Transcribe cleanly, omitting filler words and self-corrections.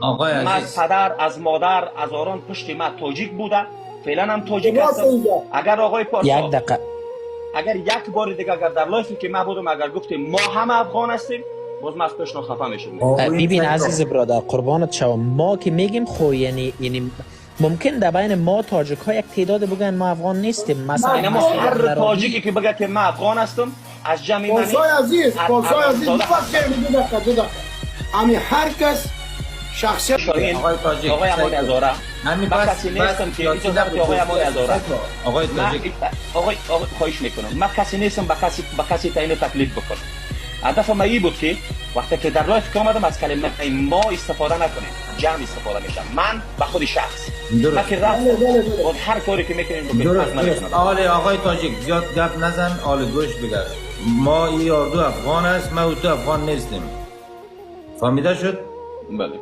آقای من از عزیز، پدر، از مادر، از آران پشت من تاجیک بوده، فعلا هم تاجیک راست هستم. اینجا. اگر آقای یک پارسا دقیقه. اگر یک بار دیگه، اگر در live ی که من بودم، اگر گفتیم ما همه افغان هستیم، باز من از پیش خفه میشم. ببین عزیز برادر، قربانت شوم، ما که میگیم خو یعنی ممکن در بین ما تاجیک ها یک تعداد بگن ما افغان نیستیم مثلا. یعنی ما مسعود هر اندرابی- تاجیکی که بگه که من افغان هستم، از جمع من پارسای عزیز، پارسای عزیز، زاده. ببخشید، 2 دقیقه، 2 دقیقه. امی هر کس شخصیت شاهین، آقای تاجیک، آقای امان هزاره، همین من بس کسی بس. نیستم که سیاسی اجازه نبود. بدی آقای امان هزاره. آقای من تاجیک، آقای خواهش میکنم، من کسی نیستم به کسی تعیین تکلیف بکنم. هدف من این بود که وقتی که در live که آمدم، از کلمه ما استفاده نکنیم، جمع استفاده میشم، من به خود شخص درست. من که رفتم، بله، بله، بله. باز هر کاری که میکنیم بکنیم. درست فرق درست. نمیکنه. آله آقای تاجیک، زیاد گپ نزن، آل گوش بگر. ما ای دو افغان است، ما و تو افغان نیستیم. فهمیده شد؟ بله.